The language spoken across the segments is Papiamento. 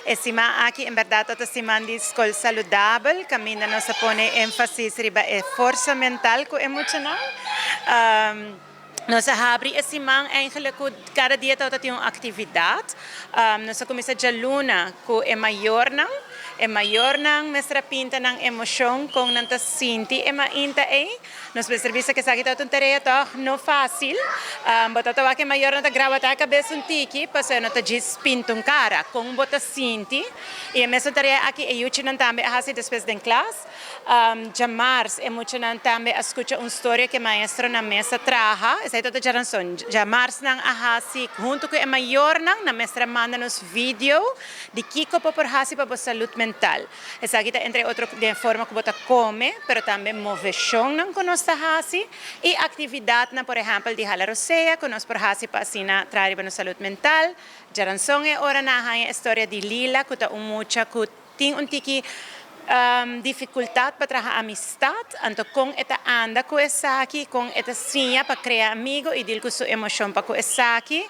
E siman aki en berdad ta siman di scol saludabel, caminda nos a pone enfasis riba e forsa mental cu e muchanan. Nos a habri e siman eigenlijk cu cada dia tabata tin un actividad. Nos a cuminsa djaluna cu e mayornan. E mayornan mester a pinta nan emocion con nan ta sinti e mainta ey. Nos mester bisa cu esaki tabata un tarea toch no facil. Bo ta wak e mayornan ta grabata e cabes un tiki pasobra no ta djis pinta un cara. Con bo ta sinti? Y e mesun tarea aki e yuchinan tambe a haci despues den klas. Djamars e muchanan tambe a scucha un storia cu e maestronan mes a traha. Esai tabata djaranson. Djamars nan a haci hunto cu e mayornan, nan mester a manda nos video di kico bo por haci pa bo salud mental. Esaki ta entre otro den forma cu bo ta come, pero tambe movecionnan cu nos ta haci y actividadnan por ehempel di hala rosea cu nos por haci pa asina traha riba nos salud mental. Djaranson e ora nan a haña e storia di Lila cu ta un mucha cu tin un tiki dificultad pa traha amistad, anto con e ta anda cu esaki, con e ta siña pa crea amigo y deal cu su emocion pa cu esaki.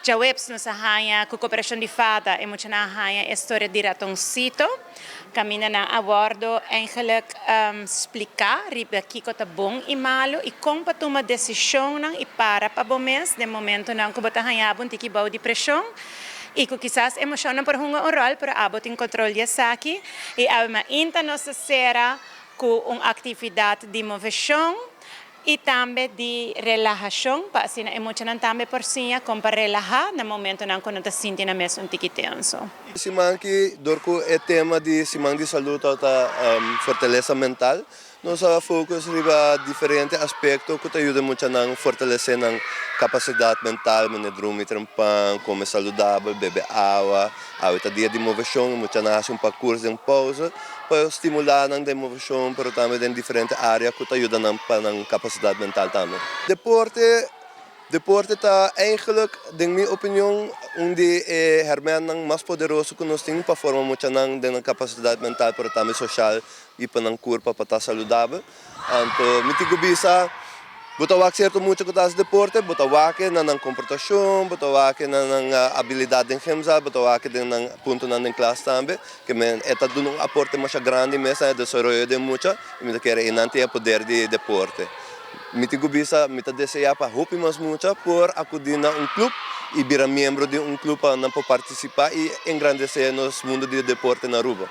Djaweps nos a haña cu cooperacion di fada e muchanan a haña e storia di ratoncito, caminda nan a wordo eigenlijk splica riba kico ta bon y malo y con pa tuma decisionnan y para pa bo mes den momentonan cu bo ta haña bo un tiki bou di presion. Y cu kisas emocionnan por hunga un rol, pero abo tin control di esaki. Y awe mainta nos ta cera cu un actividad di movecion y tambe di relahacion, pa asina e muchanan tambe por siña con pa relaha na momentonan cu nan ta sinti nan mes un tiki tenso. Siman aki, dor cu e tema di Siman di Salud ta Fortaleza Mental, Nos a focus riba diferente aspecto cu ta yuda muchanan fortalece nan capacidad mental, manera drumi trempan, come saludabel, bebe awa. Awe ta dia di movecion y muchanan haci un parcours den pauze pa stimula nan den movecion pero tambe den diferente area cu ta yuda nan pa nan capacidad mental tambe. Deporte Deporte ta eigenlijk, den mi opinion, un di e hermennan mas poderoso ku nos tin pa forma muchanan den nan kapasidat mental pero tambe soshal i pa nan kurpa pa ta saludabel. Anto mi tin ku bisa, bo ta wak sierto mucha ku ta hasi deporte, bo ta wak na nan komportashon, bo ta wak na nan abilidat den gymzaal, bo ta wak den nan puntonan den klas tambe, ke men e ta duna un aporte masha grandi mes na e desaroyo den mucha i mi ta kere einan tin e poder di deporte. Mi tin ku bisa, mi ta deseá pa hopi mas mucha por akudí na un klup i bira miembro di un klup pa nan por partisipá i engrandesé nos mundu di deporte na Aruba.